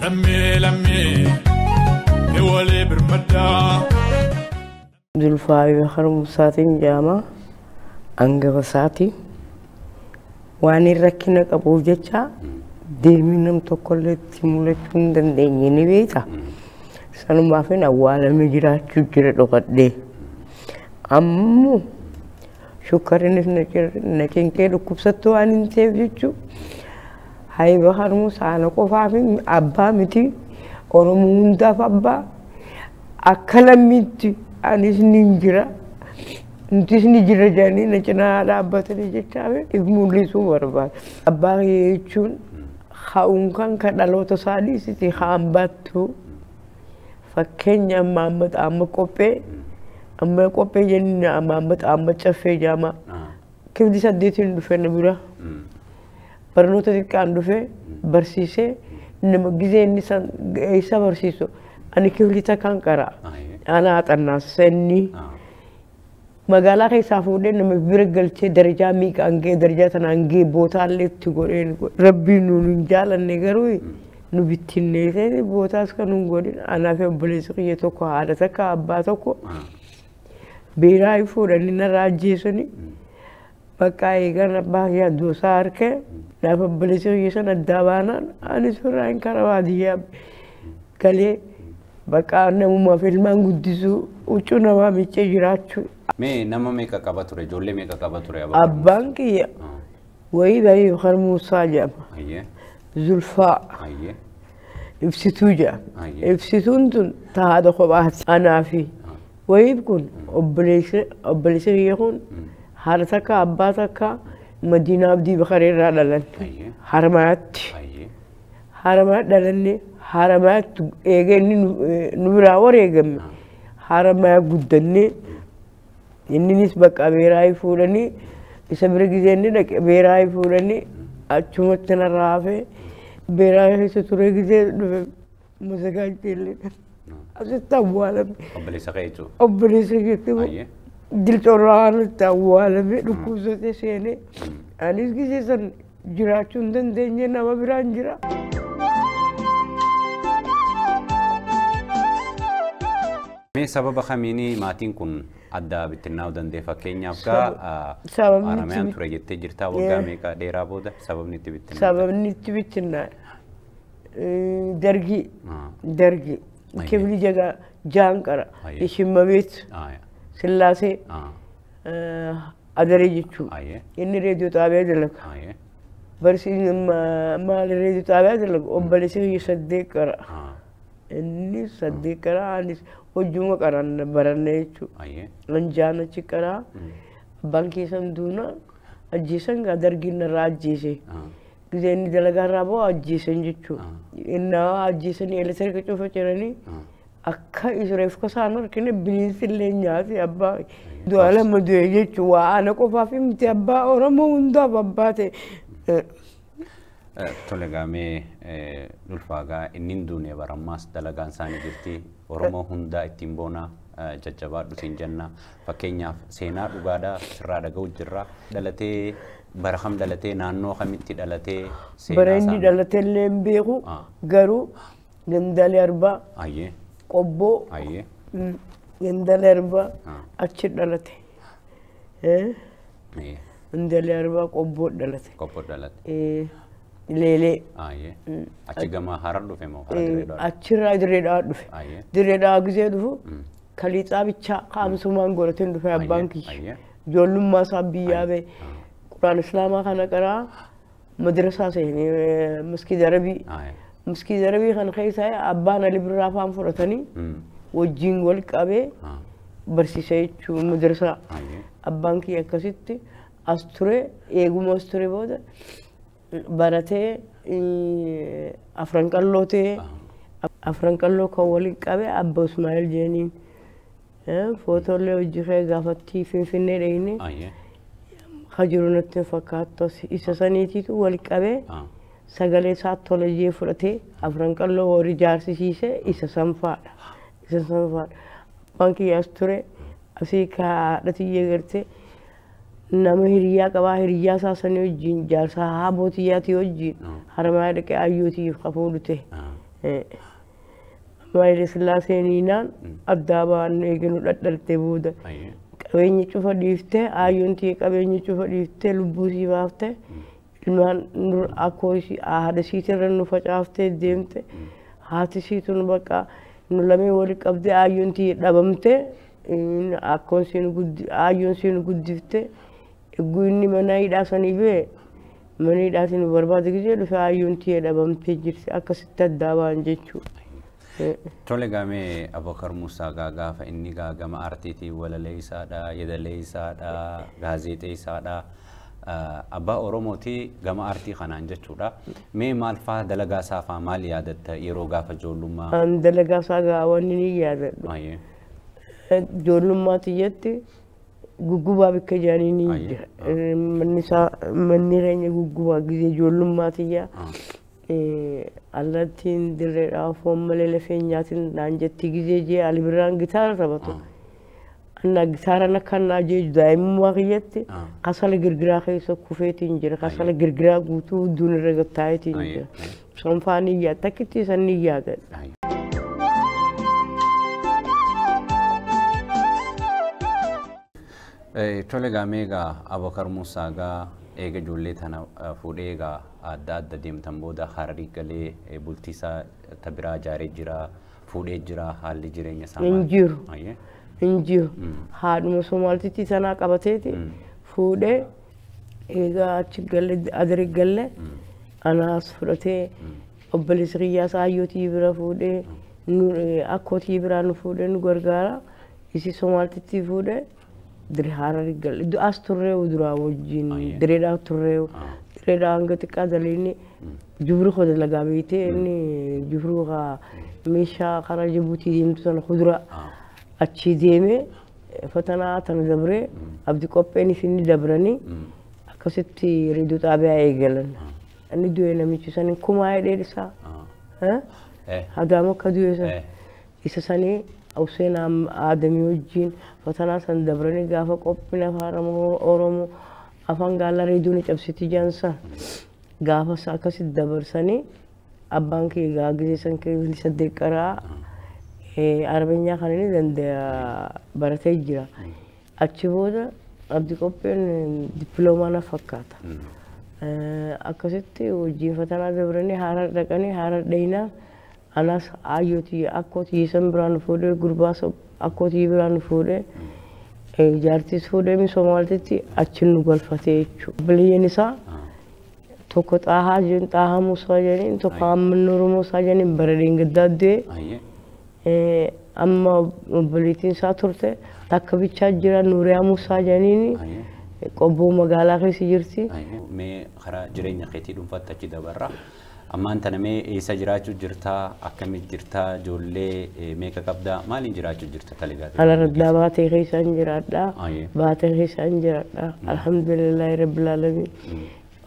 Lammii lammii walii birmaddaa. Zulfaa Abubakar Musaatiin jedhama. Hangafa isaati. Waan hin rakkina qabuuf jecha deemee nam tokkollee itti mul'achuu hin dandeenye ni beekta. Sanumaaf hin awwaalamee jiraachuu jira dhokadhee. Ammoo shukkarinis na cinqee dhukkubsattuu waan hin ta'eef jechuudha. Abubakar Musaa ana qofaaf abbaa miti. Oromoo hundaaf abbaa. Akka lammiitti anis ni jira. Nutis ni jira jedhanii na cinaa dhaabbatanii jechaa if mul'isuu barbaada. Abbaa jechuun haa'uun kan kan dhaloota isaa dhiisiti haan baattu. Fakkeenya amma amma qophee amma qophee jenni amma amma caffee jaama. Kifli 8 dhufe na bira. Barnoota xiqqaan dhufe barsiisee nama gizee inni isa barsiisu ani kifli takkaan qara. Ana xannaasisa inni. Magaalaa keessaa fuudhee nama bira galchee darajaa miiqaan ga'e darajaa tanaan ga'e bootaallee itti godheen rabbiin nuun hin jaalanne garuu nu bittinneessee bootaas kan nuun godhin anaa fi obboleessi kiyya tokko haadha takka abbaa tokko beeraa fuudhanii narraa ajjeesanii bakka eegan abbaa kiyya addoosaa harkee naaf obboleessi kiyya sana addaa baanaan anis firraa hin kara baadiyyaa galee bakka namumaaf ilmaan guddisuu huccuu namaa miccee jiraachuu. Mee nama meeqa qaba ture? Ijoollee meeqa qaba ture? Abbaan kiyya wayii Abubakar Musaa jedhama. Zulfaa. Ibsituu jedhama. Ibsituun tun haadha kophaati. Anaa fi wayii kun obboleessi kiyya kun haadha takka abbaa takka Madiinaa Abdii Bakaree irraa dhalanne. Haramaatti. Haramaatti dhalanne haramaatti eega inni nu biraa wareegame haramaa guddannee. Innis bakka beeraa fuudhanii isa bira gizee inni dhaqe beeraa fuudhanii achumatti narraa hafee beeraa keessa ture gizee dhufe masagaachee illee asitti awwaalame. Obboleessa kee jechuudha. Obboleessa keetti dilcorraanitti awwaalame dhukkubsatee seenee anis gizee san jiraachuu hin dandeenye nama biraan jira. Mee sababa kamiini maatiin kun adda bittinnaa'uu danda'e? Fakkeenyaaf gaa Haramaayaa ture jettee jirta waggaa meeqa dheeraa booda sababni itti bittinnaa'e? Sababni itti bittinnaa'e dargii dargii kifli jagaa jaanqara ishimmabeet sillaasee adaree jechuudha. Inni reediyoo xaabiyaa dalaga. Barsiisni maali reediyoo xaabiyaa dalaga obboleessi kiyya 8 qara. Inni 8 qara anis hojjuma qaran baranne jechuudha. Anjaan achi qaraa abbaan keessan duuna ajjeesan gaa dargiin irraa ajjeese. Gizee inni dalagaa irraa ba'u ajjeesan jechuudha. Inni ajjeesanii elektiriika cufa jiranii akka reeffa isaan argine bineensi illee nyaate abbaa. Du'a lama du'e jechuudha. Waa ana qofaaf miti abbaa Oromoo hundaaf abbaa ta'e. Tole gaamee Ulfaagaa inni hin duune barammaas dalagaan isaanii jirti. Oromoo hundaa ittiin boonaa jajjabaadhu siin jenna. Fakkeenyaaf seenaa dhugaadhaa sirraa dhaga'u jirra. Dhalatee bara kam dhalatee naannoo kamitti dhalatee seenaa Bara inni dhalatee illee hin beeku garuu Gandaalee Arbaa Qobboo Gandaalee Arbaa achi dhalate. Gandaalee Arbaa Qobboo dhalate. Qobboo dhalate. Leelee. Achi gama Harar dhufe moo Harar Dirree Dhawaa? Achirraa Dirree Dhawaa dhufe. Dirree Dhawaa gizee dhufu kaliixaa bichaa kaamsumaan godhateen dhufe abbaan kiyya. Ijoollummaa isaa biyyaa ba'e. Quraan Islaamaa kana qaraa madrasaa seenee maskiida Arabii. Maskiida Arabii kana keessa abbaan Ali Birraa faan fudhatanii wajjin wal qabee barsiisee jechuun madrasaa. Abbaan kiyya akkasitti as ture eeguma as ture booda baratee afran qalloo ta'e afran qalloo kan waliin qabe abba Ismaa'eel jedhaniin footoolee hojii kee gaafattii Finfinnee dhaqne hajiru natti fakkaattu isa saniitiitu wal qabee sagalee isaa tola jee fudhatee afran qalloo horii jaarsisiise isa sanfaadha. Isa sanfaadha. Abbaan kiyyaas ture asii haadha tiyyee gartee nama hiriyaa qabaa hiriyaa isaa sanii wajjin jaarsaa haaboo tiyyaatii wajjin Haramayaa dhaqee ayyootiif kafuudhu ta'e. Haayile Sillaaseen hiinaan addaa ba'an eeginu dhadhaltee booda. Qabeenya cufa dhiiftee aayyoon tiyya qabeenya cufa dhiiftee lubbuu sii baaftee ilmaan akkoo haadha siitirra nu facaaftee deemte haati siitun bakka nu lamee wali qabdee aayyoon tiyya dhabamtee akkoon siin aayyoon siin guddiftee egguu inni mana hidhaa sanii bee mana hidhaatiin nu barbaade gisee dhufe aayyoon tiyya dhabamtee jirti akkasitti addaa ba'an jechuudha. Tole gaamee Abubakar Musaa gaafa inni gama artiitii walalee isaadha, yedalee isaadha, gaazexee isaadha. Abbaa Oromooti gama artii kanaan jechuudha. Mee maal fa'aa dalagaa isaa fa'aa maal yaadatta yeroo gaafa ijoollummaa? An dalagaa isaa gaawwanni ni yaadadhu. Ijoollummaa tiyyatti guggubaa bikka jaanii ni jira. Manni isaa manni keenya guggubaa gisee ijoollummaa tiyyaa. Allattiin dirreedhaa foon malee lafee nyaatiin naan jetti gisee jee Ali Birraan gitaara taphatu. Anna gitaara nakannaa jee daa'imummaa kiyyatti kasala girgiraa keessa kufeetiin jira. Kasala girgiraa guutuu hunduu irra gattaa'eetiin jira. Sanfaa ni yaada takkitti san ni yaadadha. Tole gaamee egaa Abubakar Musaa gaa eega ijoollee tana fuudhee egaa adda adda deemtan booda Hararii galee bultii isaa ta biraa ijaaree jira fuudhee jira haalli jireenya isaa Hin jiru. Hin jiru. Haadhuma Somaalitti sanaa qabateeti fuudhee eegaa achi galle adari galle anaas fudhatee obboleessi kiyyaas aayyootii bira fuudhee akkootii biraa nu fuudhee nu gargaara isii Somaalitti fuudhee dire Hararii galle as turree duraa wajjin direedhaa turree direedhaa hanga xiqqaa daliini jubri koo dalagaa beektee inni jubri kaa meeshaa karaa Jibuutii deemtu sana kuduraa achi deemee fatanaa tana dabree abdi qopheenis inni dabranii akkasitti reediyoo xaabiyaa eegalan. Inni du'e namichi sanii kumaa hidhee isaa. Hadaama akka du'e sana. Isa sanii Hussein Adamii wajjin fatanaa san dabranii gaafa qophiin afaan Oromoo afaan gaala reediyoon cabsiti jaansa gaafa akkasitti dabarsanii abbaan kee gisee san kee saddeet qaraa Arabeenyaa kan inni danda'a baratee jira. Achi booda abdi qopheen dippiloomaa na fakkaata. Akkasitti wajjin fatanaa dabranii haara dhaqanii haara dhayinaa anas aayyootii akkootii san biraan nu fuudhee gurbaas akkootii biraan nu fuudhee jaartiis fuudhee misoomaatitti achi nu galfatee jechuudha. Obboleeyyan isaa tokko Xaahaa jedhan Xaahaa Muusaa jedhaniin tokko Ammannoor Muusaa jedhaniin bara dheengaddaa du'e. Amma obboleettiin isaa turte takka bichaa jira Nuuriyaa Muusaa jedhaniin qobboo magaalaa keessa jirti. Mee karaa jireenya keetii dhuunfaatti achi dabarra. Ammaan tana mee eessa jiraachuu jirtaa? Akkamitti jirtaa? Ijoollee meeqa qabdaa? Maaliin jiraachuu jirta taligaa? Ana raddaa baatee keessaan jiraadha. Baatee keessaan jiraadha. Alhamdulillahi rabbil alamin.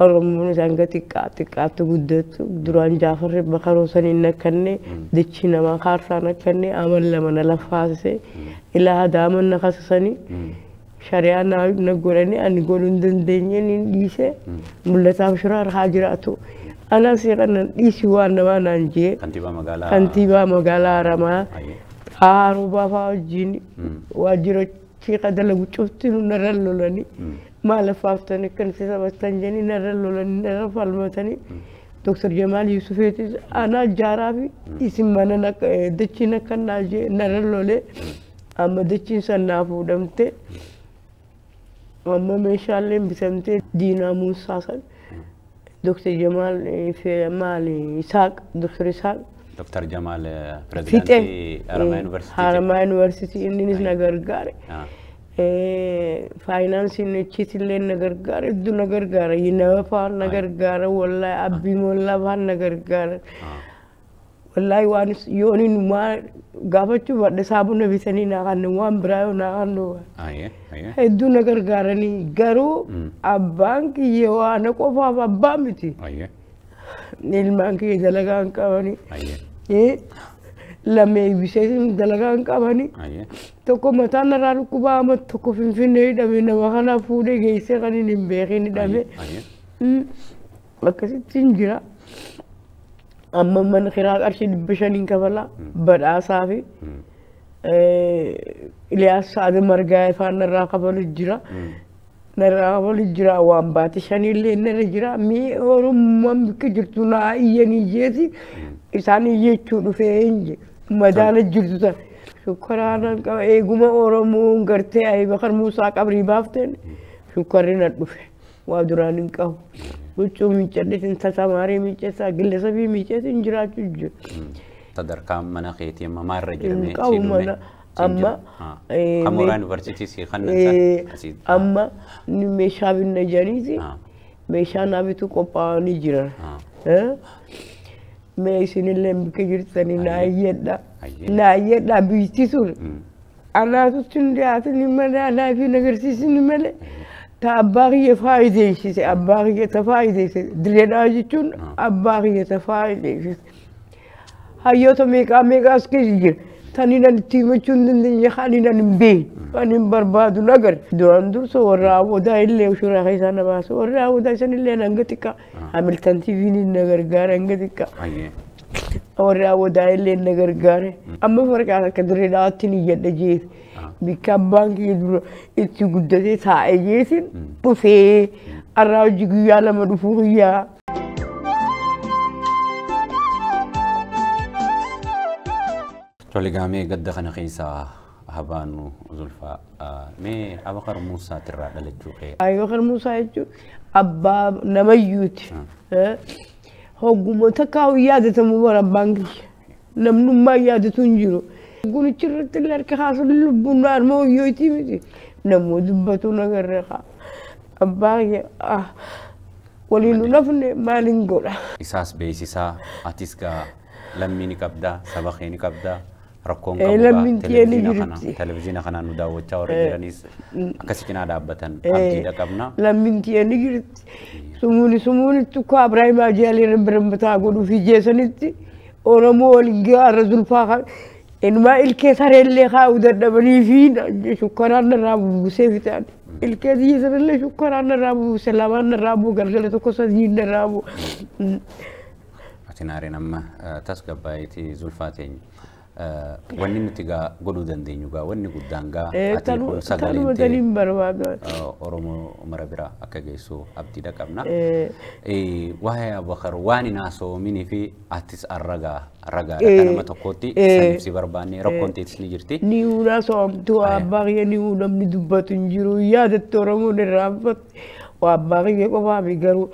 Oromoon isaan ga xiqqaa xiqqaatti guddattu duraan Jaafarri Bakaroo saniin nakkanne dachii namaa kaarsaa nakkanne amal lama na laffaasise ilaa hadaaman na kasasanii shari'aa na godhanii ani godhuu hin dandeenye niin dhiise mul'ataaf shiraar haa jiraatu. Anas kanan dhiisi waan namaa naan jee kantiibaa magaalaa Haramaa Xaaruu Baafaa wajjin waajjira ciiqa dalagu cufti nu narra lolanii maal affaaftanii kan si sabattan jedhanii narra lolanii narra falmatanii Dooktar Jamaal Yuusufeetis anaa jaaraa fi isin mana dachiin akka naa jee narra lolee amma dachiin san naa fuudhamte amma meeshaaleen bitamtee diinaa Muusaa san Dr. Jamal Maal Isaaq Dr. Isaaq Dr. Jamal pirezidaantii Haramaya Yuunivarsiitii. Haramaya Yuunivarsiitii innis na gargaare. Faayinaansiin achiitillee na gargaare hedduu na gargaara yinaba fa'aa na gargaara wallaahi abbii mollaa fa'aa na gargaara. Wallaahi waan yooniin waan gaafachuu baadhe saabuna bitanii naa kannu waan biraa yoo naa kannu. Hedduu na gargaaranii garuu abbaan kiyya waan qofaaf abbaa miti. Ilmaan kiyya dalagaa hin qabanii. Lamee ibisee dalagaa hin qabanii. Tokko mataan narraa dhukkubaa amma tokko Finfinnee hidhame nama kana fuudhee geessee kan hin beekin hidhame. Akkasitti hin jira. Amma mana kiraa qarshii 500 kafalaa badhaasaa fi Iliyaas Saada Margaa ifaan narraa kafalu jira. Narraa kafalu jira waan baate 5 illee narra jira. Mee Oromummaan bakka jirtu naa iyyanii jeeti isaan iyyachuu dhufee hin jedhe. Madaala jirtu sana. Shukkaraan qaba eeguma Oromoon gartee Abubakar Muusaa qabrii baafteen shukkarri na dhufe. Waa duraan hin qabu. Huccuu miiccadheetiin tasamaarii miicceessaa gillasabii miicceetiin jiraachuu jira. Sadarkaan mana keetii amma maalirra jirame? Hin qabu mana amma. Kan mooraa yuunivarsiitii si kannan sana. Amma ni meeshaa binna jedhaniiti meeshaa naa bituu qophaa'anii jiran. Mee isinillee bakka jirtanii naa iyyadha. Naa iyyadha biyyi sun. Anaatutti hin dhiyaatin malee anaa fi agarsiisni malee. Ta abbaa kiyya faayideessise abbaa kiyya ta faayideessise direedhaa jechuun abbaa kiyya ta faayideessise. Hayyoota meeqaa meeqaa as keessa jira. Tani nan itti himachuu hin dandeenye kan nan hin beekne kan hin barbaadu nagar. Duraan dursa warra awwadaa illee shuraa keessaa na baasa warra awwadaa isan illee hanga xiqqaa Hamiltan TV'n na gargaara hanga xiqqaa. Warra awwadaa illee na gargaare. Amma farqaan akka direedhaatti ni iyyadha jeeti. Bikka abbaan kiyya dura itti guddatee taa'ee jeetiin dhufee har'aa hojii guyyaa 2 dhufuu guyyaa. Tole gaamee gadda kana keessaa habaanu Zulfaa mee Abubakar Muusaatirraa dhalachuu kee. Abubakar Muusaa jechuun abbaa namayyuuti. Hogguma takkaa yaadatamu bara abbaan kiyya. Namnummaa yaadatu hin jiru. Gunichi irratti illee harka kaasan lubbuun naannoo hoyyootii miti. Namuu dubbatu nagarra kaa. Abbaa kiyya waliin nu nafne maaliin godha. Isaas beeksisaa atis gaa lammii ni qabdaa saba kee ni qabdaa rakkoon qabu Lammiin kiyya ni jirti. Televizyiina kanaan nu daawwachaa warra jiranis akkasi cinaa dhaabbatan abdiidha qabna. Lammiin kiyya ni jirti. Sumuuni sumuunitti akka Abiraahim Ajaalee rabbi godhuuf jeesanitti Oromoo waliin gaara Zulfaa kan inumaa ilkee sareellee kaa'uu dadhabanii fi shukkaraan narraa buusee fixan. Ilkee biyya sanallee shukkaraan narraa buuse lamaan narraa buu galgala tokko sadii narraa buu. Ati naareen amma tasgabbaa'eetii Zulfaa teenya. Wanni nuti gaa godhuu dandeenyu gaa wanni guddaan gaa ati kun sagaleen Tanuma ta'e taniin barbaadu. Oromoo mara bira akka geessu abdiidha qabna. Waa'ee Abubakar waan hin haasoominii fi atis arragaa ragaadha kan nama tokkootti saniif si barbaanne rakkoon teetis ni jirti. Ni hunaa soomtu abbaa kiyya ni namni dubbatu hin jiru yaadatte Oromoon irraanfatte waa abbaa kiyya qofaa mi garuu.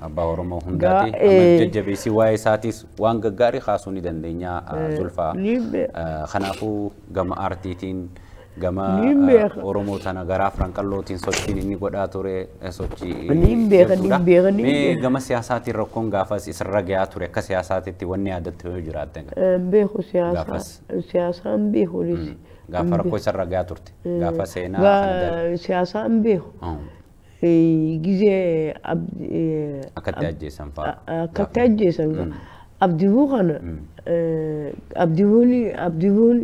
Abbaa Oromoo hundaati. Amma jajjabeessi waa'ee isaatis waan gaggaarii kaasuu ni dandeenya Zulfaa. Ni beeka. Kanaafuu gama aartiitiin gama Ni beeka. Oromoo tana gara afran qallootiin sochiin inni godhaa ture sochii Ni beeka, ni jabduudha. beeka, ni Mee beeka. gama siyaasaatiin rakkoon gaafas isirra gahaa ture akka siyaasaatitti wanni yaadatte yoo jiraatte Beeku siyaasaa Gaafas. siyaasaan beeku. Gaafa rakkoo isarra gahaa turte gaafa seenaa kana darbe. Siyaasaan beeku. Gizee Akkatti ajjeesan fa'aa. Akkatti ajjeesan Abdibuu kana Abdibuun Abdibuun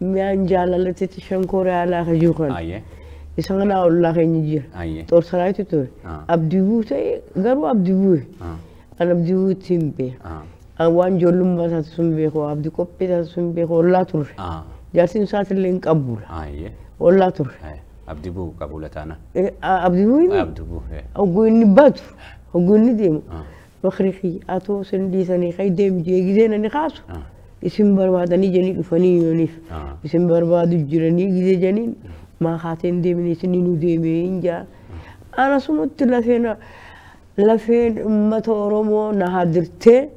mi'aan jaalalatetti shankoora yaalaa ka jiru kana. Isa kana ollaa keenya jira. Xoorsaraayitu ture. Abdibuu ta'e garuu Abdibuu. An Abdibuutti hin beeku. An waan ijoollummaa isaati sun beeku Abdi qophii isaati sun beeku ollaa turre. Jaartiin isaatillee hin qabula. Ollaa turre. Abdibuu qabula taana. Abdibuun Abdibuu. hogguu inni batu hogguu inni deemu. Bakri kiyya atoo sin dhiisanii kai deemu jee gizee nani kaasu. Isin barbaadanii janii dhufanii yooniif. Isin barbaadu jiranii gizee janiin maa kaateen deemne isin nu deemee hin jaa. Ana sumatti lafeen lafeen uummata Oromoo na hadirtee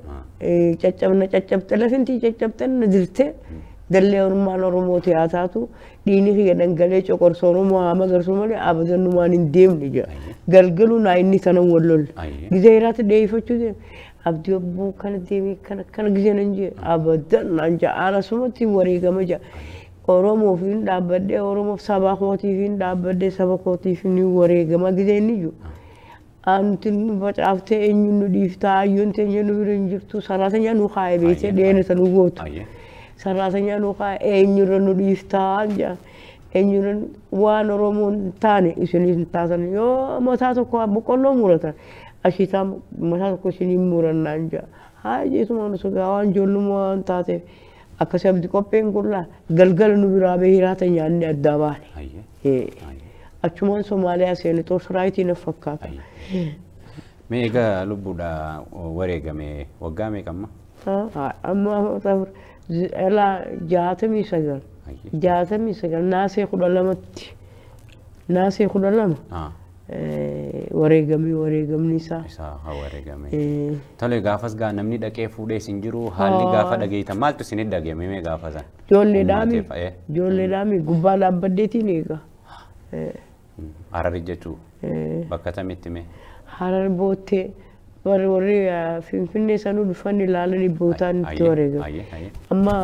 caccabna caccabte lafeen tii caccabte na dirtee dallee ormaan Oromoo haa taatu dhiini kiyya dhangalee coqorsa Oromoo haa magarsu malee abadannumaan hin deemne jira. Galgaluu naa inni sanan wal lolle. Gizee hiraatti dheeyfachuu deeme. Abdii obbuu kana deemee kana kana gizee nan jee abadan naan jaa ana sumatti wareegama jaa. Oromoof hin dhaabbadhee Oromoof saba kootiif hin dhaabbadhee saba kootiif ni wareegama gizee inni jiru. Anti nu facaaftee eenyu nu dhiiftaa ayyoon teenya nu bira hin jirtu saraatanyaa nu kaa'e beektee dheena isa nu gootu. Saraatanyaa nu kaa'e eenyurra nu dhiiftaa jaa. Eenyurra waan Oromoon hin taane isinis hin taatan yoo mataa tokko boqqolloo muratan. Ashiitaa mataa tokko isinii murannaan jaa. Haa jeetuma nu sogaa waan ijoollummaa waan taateef akkasii abdi qopheen kun laa galgala nu biraa bahee hiraata nyaanni addaa baane. Achumaan Somaaliyaa seene xoorsiraayitii na fakkaata. Mee egaa lubbuudha wareegame waggaa meeqa amma? Amma 69. 69 naasee 12tti. Naasee 12. Wareegamni wareegamni isaa. Isaa haa wareegame. Tole gaafas gaa namni dhaqee fuudhee isin jiru haalli gaafa dhageeytan maaltu isin dhagahame mee gaafa san? Ijoollee dhaami. Ijoollee dhaami gubbaa dhaabbaddeetiin eega. Harari jechuu bakka tamitti mee? Harar boottee warri Finfinnee sanuu dhufan ilaalanii bootaan itti wareegame. Amma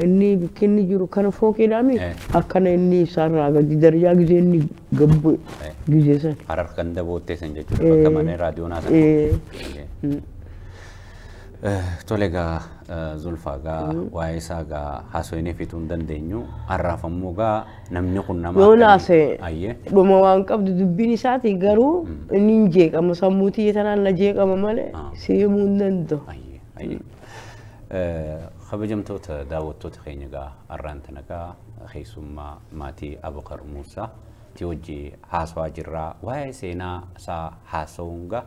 inni bakki inni jiru kana fooqiidhaami akkana inni isaarraa gadi darajaa gizee inni gabbu gizee san. Harar ganda boottee san jechuudha bakka mana raadiyoonaa san. Tole gaa Zulfaa gaa waa'ee isaa gaa haasofnee fixuu hin dandeenyu har'aaf ammoo gaa namni kun nama Yoo naase dhuma waan qabdu dubbiin isaati garuu inni hin jeeqama sammuu tiyya tanaan na jeeqama malee seemuu hin danda'u. Kabajamtoota daawwattoota keenya gaa har'aan tana gaa keessummaa maatii Abukar Muusaa ti hojii haasawaa jirraa waa'ee seenaa isaa haasawuun gaa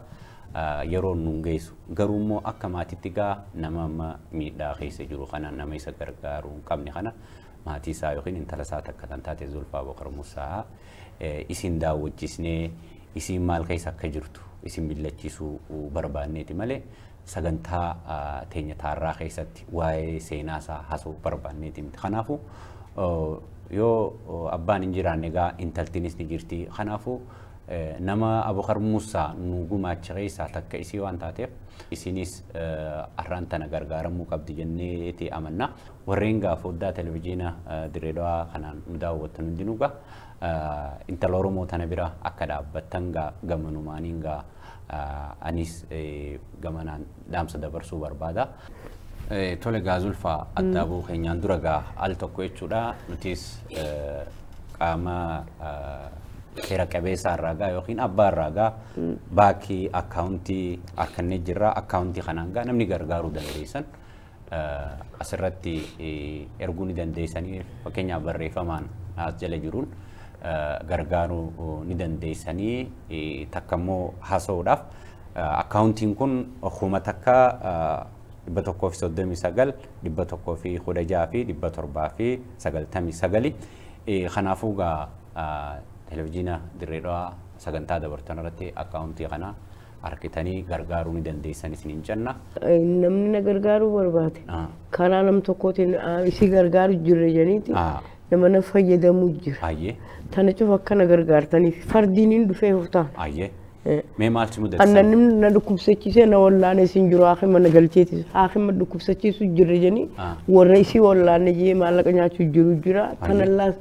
yeroo nuun geessu garuu immoo akka maatiitti gaa nama amma miidhaa keessa jiru kana nama isa gargaaruu hin qabne kana maatii isaa yookiin intala isaa takka kan taate Zulfaa Abukar Muusaa isin daawwachiisnee isin maal keessa akka jirtu isin millachiisuu barbaanneeti malee sagantaa teenya taarraa keessatti waa'ee seenaa isaa haasa'uu barbaanneeti miti. Kanaafuu yoo abbaan hin jiraanne gaa intaltinis ni jirti. Kanaafuu nama Abukar Muusaa nu gumaacha keessaa takka isii waan taateef isinis har'aan tana gargaaramuu qabdi jenneeti amanna. Warreen gaa foddaa televizyiina Dirree Dhawaa kanaan nu daawwattan hundinuu gaa intala Oromoo tana bira akka dhaabbattan gaa gamanumaaniin gaa anis gamanaan dhaamsa dabarsuu barbaada. Tole gaa Zulfaa addaabuu keenyaan dura gaa al tokko jechuudha nutis qaama seera qabeessa irraa gaa yookiin abbaa irraa gaa baankii akkaawuntii harkannee jirra akkaawuntii kanaan gaa namni gargaaruu dandeessan asirratti erguu ni dandeessanii fakkeenyaaf barreeffamaan as jala jiruun gargaaruu ni dandeessanii takka immoo haasa'uudhaaf akkaawuntiin kun 1000 139 116 fi 799. Kanaafuu gaa televizyiina Dirree Dhawaa sagantaa dabartan irratti akkaawuntii kana harkitanii gargaaruu ni dandeessan isiniin jenna. Namni na gargaaruu barbaade karaa nam tokkootiin isii gargaaru jirre jedhaniiti nama na fayyadamuu jira. Tana cufa akkana gargaartaniif fardiin hin dhufee hoftaan. Mee maaltu mudate? Annan na dhukkubsachiisee na wallaane isin jiru haakima na galcheetis haakima dhukkubsachiisu jirre jedhanii warra isii wallaane jee maallaqa nyaachuu jiru jira. Tanallaa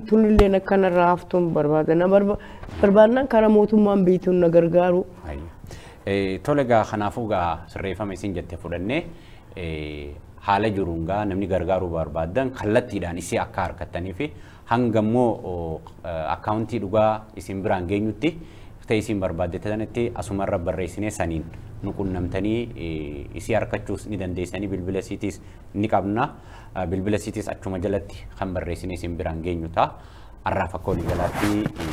tunillee akkanarraa haftuun barbaada. Na barbaadnaan karaa mootummaan beektuun na gargaaru. Tole gaa kanaafuu gaa sirreeffama isin jette fudhannee haala jiruun gaa namni gargaaruu barbaadan kallattiidhaan isii akka harkattanii fi hanga immoo akkaawuntii dhugaa isin biraan geenyutti ta'e isin barbaadde sanatti asumarra barreessinee saniin nu qunnamtanii isii harkachuus ni dandeessanii bilbila isiitiis ni qabna. Bilbila isiitiis achuma jalatti kan barreessinee isin biraan geenyu ta'a. Har'aaf akka walii galaatti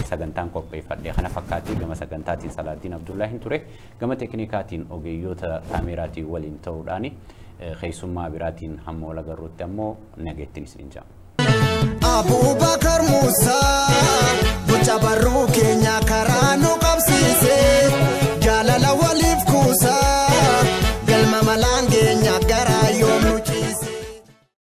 sagantaan qopheeffadhe kana fakkaatti gama sagantaatiin Salaaddiin Abdullaahiin ture gama teeknikaatiin ogeeyyoota kaameraatiin waliin ta'uudhaan keessummaa biraatiin hamma wal agarruutti ammoo nageettiin isin jedhama. Abubakar Musa, Bocha Barru.